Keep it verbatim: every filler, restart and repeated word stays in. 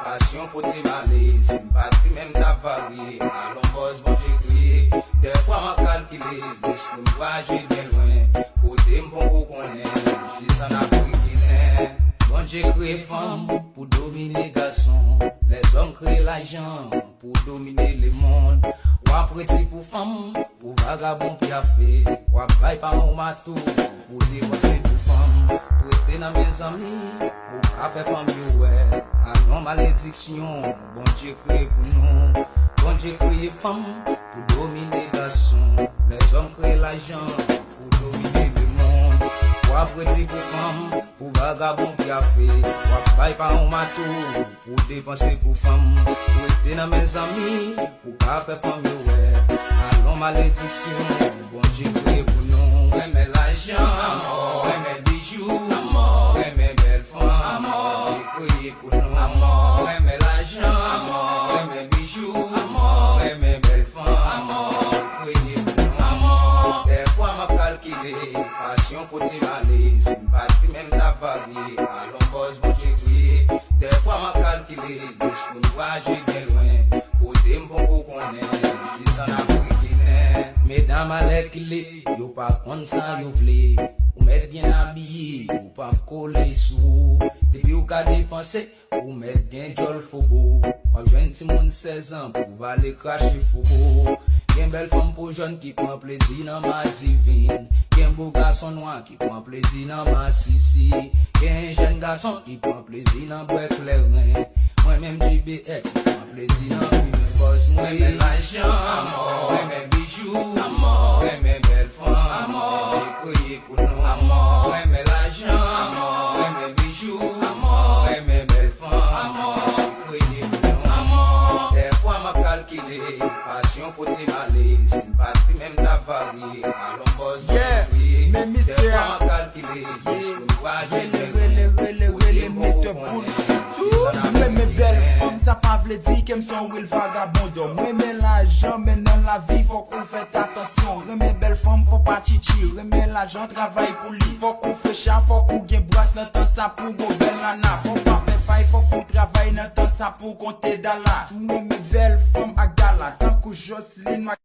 Pasyon pote m ale, si m pa t fimen m t ap varye. Alon bòs Bondye kreye, dèfwa m ap kalkile, lespri m vwayaje byen lwen, kote m poko konnen, jis ann Afrik Ginen. Bondye kreye fanm pou domine gason, lèzòm kreye lajan pou domine lemonn. W ap redi pou fanm, pou vagabon pyafe, w ap bay paran w mato pou depanse pou fanm. Prete nan men zanmi pou ka fè fanm yo wè. Alon malediksyon Bondye kreye pou nou. Bondye kreye fanm pou domine gason, lèzòm kreye lajan pou domine lemonn. W ap redi pou fanm, pou vagabon pyafe, w ap bay paran w mato pou depanse pou fanm. Prete nan men zanmi pou ka fè fanm yo wè. Alon malediksyon Bondye kreye pou nou. Renmen lajan, renmen bijou, renmen bèl fanm, Bondye kreye pou nou. Renmen lajan, renmen bijou, renmen bèl fanm, Bondye kreye pou nou. Dèfwa m ap kalkile, pasyon kote m ale, si m pa t fimen m t ap varye. Alon bòs Bondye kreye, dèfwa m ap kalkile, lespri m vwayaje byen lwen, kote m poko konnen, jis ann Afrik Ginen. Medam alèkile, yo pa konn sa yo vle. Ou mèt byen abiye, ou p ap kole sou ou. Depi w ka depanse, ou mèt gen djòl fobo. W ap jwenn timoun sèz an pou vale krache fobo. Gen bèl fanm po jòn ki pran plezi nan madivin. Gen bo gason nwa ki pran plezi nan masisi. Gen jèn gason ki pran plezi nan bwè kleren. Mwen menm J B X, pran plezi nan fimen bòs mwen. Renmen lajan, renmen bijou, renmen bèl fanm, Bondye kreye pou nou. Renmen lajan, renmen bijou, renmen bèl fanm, Bondye kreye pou nou. Dèfwa m ap kalkile, pasyon pote m ale, si m pa t fimen m t ap varye. Alon bòs Bondye kreye, dèfwa m ap kalkile, jis pou m vwayaje byen lwen, kote m poko konnen. M renmen bèl fanm, sa pa vle di ke m se yon real vagabondon. M renmen lajan, men nan lavi fòk ou fè atansyon. Renmen bèl fanm, fò pa tchitchi. Renmen lajan, travay pou li. Fòk ou frecha, fòk ou gen bras nan tan sa pou w gon bèl nana. Fò w pa pè fay, fòk ou travay nan tan sa pou w konte dala. M renmen bèl fanm ak gala, tankou Joseline.